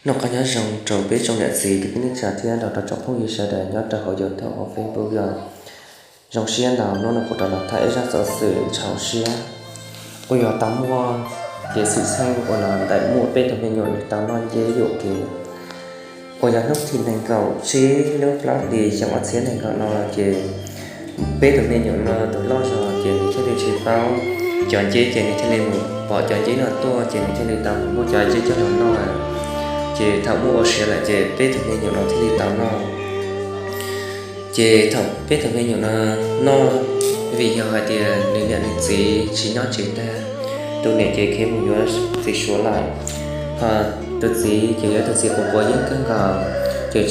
Noj qab nyob zoo rau peb tsoom niam txiv kwv tij neej tsa thiab nrog rau tsoom phooj ywg sawv daws nyob rau hauv YouTube, hauv Facebook yom. Zoo siab ntau hnub no kuv rov los tham ib zaj xov xwm ntxhov siab uas yog tau muaj kev xwm txheej uas los ntawm muaj peb tug me nyuam nws tau noj nceb yuam kev uas yog hnub tim nees nkaum tsib lub plaub hlis xyoo ob txhiab nees nkaum no los ces peb tug me nyuam no tus loj zog ces nws thiaj li tsis paub cov nceb ces nws thiaj li mus pom cov nceb no tuaj ces nws thiaj li tau mus muab cov nceb coj los noj. Ces thaum muab ua siav lawm ces peb tug me nyuam no thiaj li tau noj. Ces thaum peb tug me nyuam no noj, vim yog hais tias nws niam nws txiv tsis nyob tsev tag, tus niam ces khiav mus yuav txiv suav lawm, ho tus txiv ces yog tus txiv quav quav yeeb kawg nkaus, ces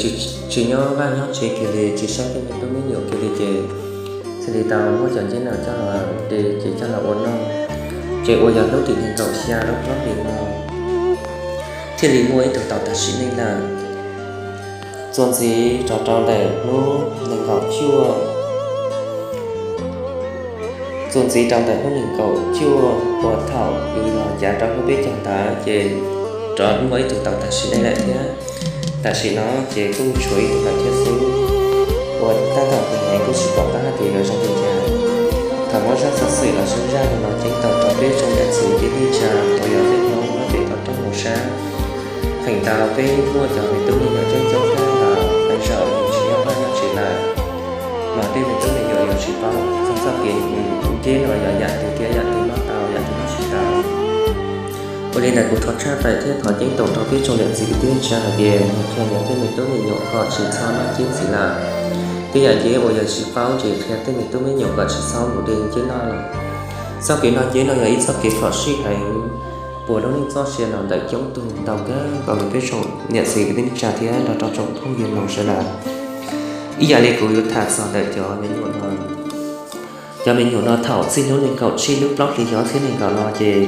tsis nyob vaj nyob tsev kiag li, tsis saib tej me tub me nyuam kiag li ces thiaj li tau muab cov nceb no coj los de ces coj los ua noj. Ces uas yog hnub tim nees nkaum xya lub plaub hlis no thiaj li muaj ib tug tau tag sim neej lawm. Txuas ntxiv rau rau ntawm hnub nees nkaum cuaj, txuas ntxiv rau ntawm hnub nees nkaum cuaj uas thaum yus los ncav rau hnub peb caug ntawd ces rov muaj ib tug tau tag sim neej lawm thiab. Tam sim no ces kuj tshuav ib tug lawm thiab xwb. Uas tab tom kuv heev kuj tsis pom qab hais tias yuav zoo li cas. Thaum muab zaj xov xwm los sis zaj no ceeb toom rau peb tsoom niam txiv kwv tij neej tsa uas yog peb Hmoob nyob pem toj roob hauv sab, feem ntau peb muaj cov me tub me nyuam coob coob thiab los feem ntau yus tsis nyob vaj nyob tsev lawm, mas tej me tub me nyuam yuav tsis paub txog txoj kev nceb no yog yam twg thiab yam twg noj tau yam twg noj tsis tau. Ua li ntawd kuv thov tshaj tawm thiab thov ceeb toom rau peb tsoom niam txiv kwv tij neej tsa hais tias nyias qhia nyias tej me tub me nyuam kom tsis txhob noj nceb ntxiv lawm. Tej yam nceb uas yog tsis paub ces qhia tej me tub me nyuam kom tsis txhob mus de nceb noj lawm. Txoj kev noj nceb no yog ib txoj kev phom sij heev puas lub neej txoj sia los ntawm coob tug ntau kawg nkaus li peb tsoom niam txiv kwv tij neej tsa thiab nrog rau tsoom phooj ywg mloog sawv daws. Ib yam li kuv yuav tham txog ntawm cov me nyuam no, cov me nyuam no thaum txij hnub nees nkaum tsib lub plaub hlis xyoo ob txhiab nees nkaum no ces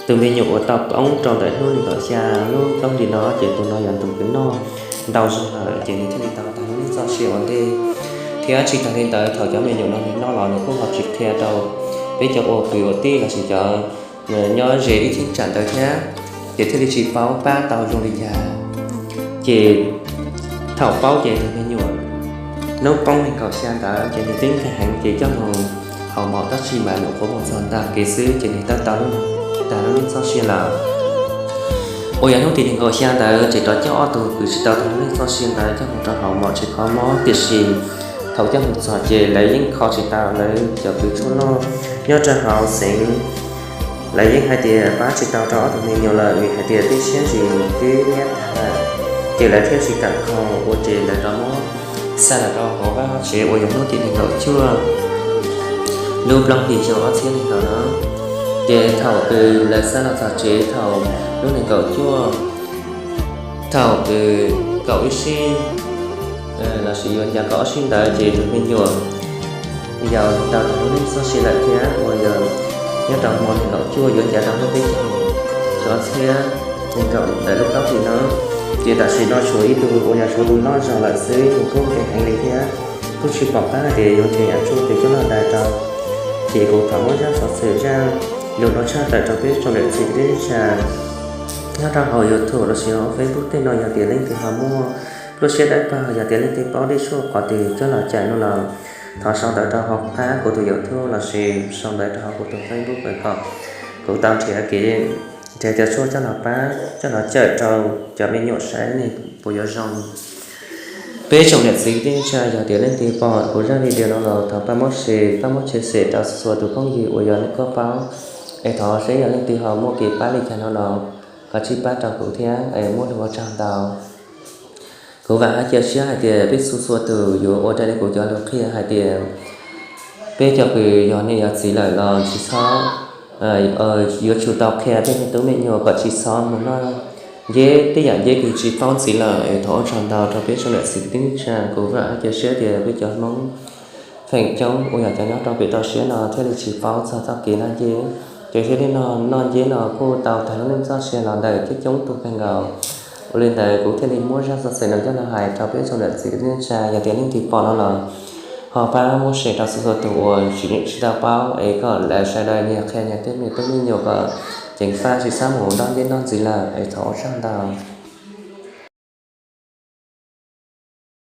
tus me nyuam uas tau poob rau ntawm hnub nees nkaum xya lub plaub hlis no ces tus no yog tus uas noj ntau zog lawm ces nws thiaj li tau tag lub neej txoj sia ua ntej. Thiab tsis tas li ntawd thaum cov me nyuam no nws noj los nws kuj ho tsis qhia rau peb cov ua kwv ua tij los sis cov nyob ze ib cheeb tsam ntawd thiab, ces thiaj li tsis paub pab tau zoo li cas. Ces thaum paub ces tus me nyuam hnub poob nees nkaum xya ntawd ces nws tib nqes heev ces coj mus haus mom tab sis mas nyuam qhuav mus txog ntag kev xwb ces nws tau tag lub neej txoj sia lawm. Uas yog hnub tim nees nkaum xya ntawd ces rov coj ob tug uas tsis tau tag lub neej txoj sia ntawd coj mus rau haus mom tsis kho mob, tiam sis thaum coj mus txog ces lawv yeej kho tsis tau, lawv cov kws tshuaj noj nyob rau hauv xeev lawv yeej hais tias pab tsis tau rau ob tug me nyuam lawm vim hais tias tej siab ntsws twb nyiab tag lawm, ces lawv thiaj tsis kam kho ua ces lawv rov muab xa los rau hauv vaj hauv tsev uas yog hnub tim nees nkaum cuaj lub plaub hlis xyoo ob txhiab nees nkaum no. Ces thaum uas lawv xa los txog tsev thaum lub nees nkaum cuaj, thaum uas kaum ib sij los sis yuav ncav kaum ob sij ntawd ces tus me nyuam yau tau tag lub neej txoj sia lawm thiab uas yog nyob rau hmo nees nkaum cuaj yuav ncav rau hnub peb caug xyoo ob txhiab nees nkaum ntawm lub plaub hlis no, ces tam sim no tshuav ib tug uas yog tshuav tus loj zog lawm xwb, nws kuj nqes heev li thiab kuj tsis pom qab hais tias yuav ntseeg yam tsuj twg coj los daws rau. Ces kuv thov muab zaj xov xwm zaj lus no tshaj tawm rau peb tsoom niam txiv kwv tij neej tsa nyob rau hauv YouTube los sis hauv Facebook tej no, yog tias leej twg ho muaj lub siab dawb paug, yog tias leej twg paub dej suab qhov twg coj los cawm no los thov sau ntawv rau hauv qab kuv tus YouTube los sis sau ntawv rau hauv kuv tus Facebook kom kuv tau nrhiav kev nrhiav cov tshuaj coj los pab coj los cawm rau cov me nyuam saib ne puas yuav zoo. Peb tsoom niam txiv kwv tij neej tsa, yog tias leej twg pom kuv zaj video no los thov pab muab share, pab muab chia sẻ rau txhua tus phooj ywg uas yog nej kuj paub, es thov seb yog leej twg ho muaj kev pab li cas no los koj tsij pab rau kuv thiab es muab lus ua tsaug ntau. Kuv vam thiab cia siab hais tias peb txhua txhua tus yuav ua raws li kuv cov lus qhia hais tias peb cov kws yog niam yog txiv lawm los tsis txhob, yuav tsum tau qhia tej me tub me nyuam kom tsis txhob mus noj nceb, tej yam nceb kws tsis paub ntxiv lawm es thov ua tsaug ntau rau peb tsoom niam txiv kwv tij neej tsa. Kuv vam thiab cia siab tias peb cov Hmoob feem coob uas yog cov nyob rau pem toj siab no thiaj li tsis paub txog txoj kev noj nceb. Ces thiaj li no noj nceb no kuj tau tag lub neej txoj sia los ntawm coob coob tug kawg nkaus. Ua li ntawd kuv thiaj li muab zaj xov xwm no coj los hais rau peb tsoom niam txiv kwv tij neej tsa, yog tias leej twg pom no los ho pab muab share rau txhua txhua tus uas tseem tsis tau paub es kom lawv sawv daws nyias qhia nyias tej me tub me nyuam kom ceev faj tsis txhob mus noj nceb noj ntxiv lawm es thov ua tsaug ntau.